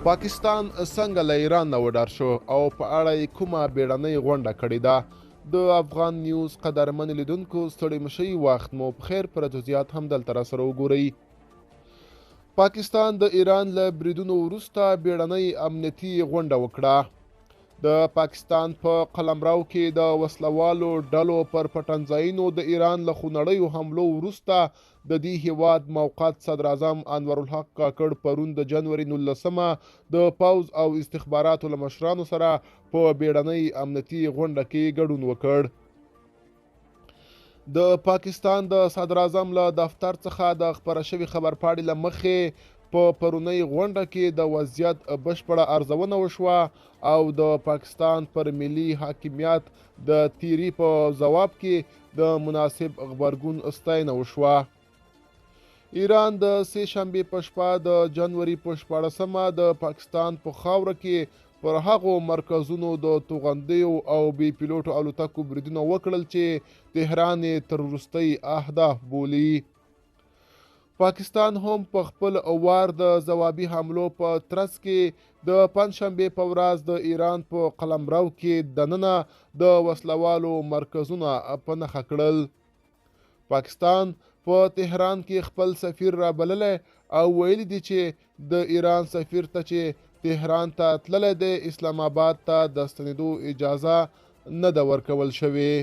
پاکستان څنګه له ایران نه وډار شو او په اړه یې کومه بیړنۍ غونډه کړې ده؟ د افغان نیوز قدرمن لیدونکو، ستړي مشي، وخت مو پخیر. پر جزئیات هم دلته را سره وګورئ. پاکستان د ایران له بریدونو وروسته بیړنۍ امنیتي غونډه وکړه. د پاکستان په قلمرو کې د وسلوالو ډلو پر پټنځایونو د ایران له خونړیو حملو وروسته د دې هیواد موقت صدراعظم انورالحق کاکړ پرون د جنوري 19مه د پوځ او استخباراتو له مشرانو سره په بیړنۍ امنیتي غونډه کې ګډون وکړ. د پاکستان د صدراعظم له دفتر څخه د خپره شوې خبرپاڼې له مخې، په پرونۍ غونډه کې د وضعیت بشپړه ارزونه وشوه او د پاکستان پر ملي حاکمیت د تیري په ځواب کې د مناسب غبرګون ستاینه وشوه. ایران د سې شنبې په شپه د جنوري په 16مه د پاکستان په خاوره کې پر هغو مرکزونو د توغندیو او بې پیلوټو الوتکو بریدونه وکړل چې تهران یې تر وروستۍ اهداف بولي. پاکستان هم په خپل وار د ځوابي حملو په ترڅ کې د پنجشنبې په ورځ د ایران په قلمرو کې دننه د وسلوالو مرکزونه په نښه کړل. پاکستان په تهران کې خپل سفیر رابللی او ویلي دي چې د ایران سفیر ته چې تهران ته تللی دی، اسلام آباد ته د ستنېدو اجازه نه ده ورکول شوې.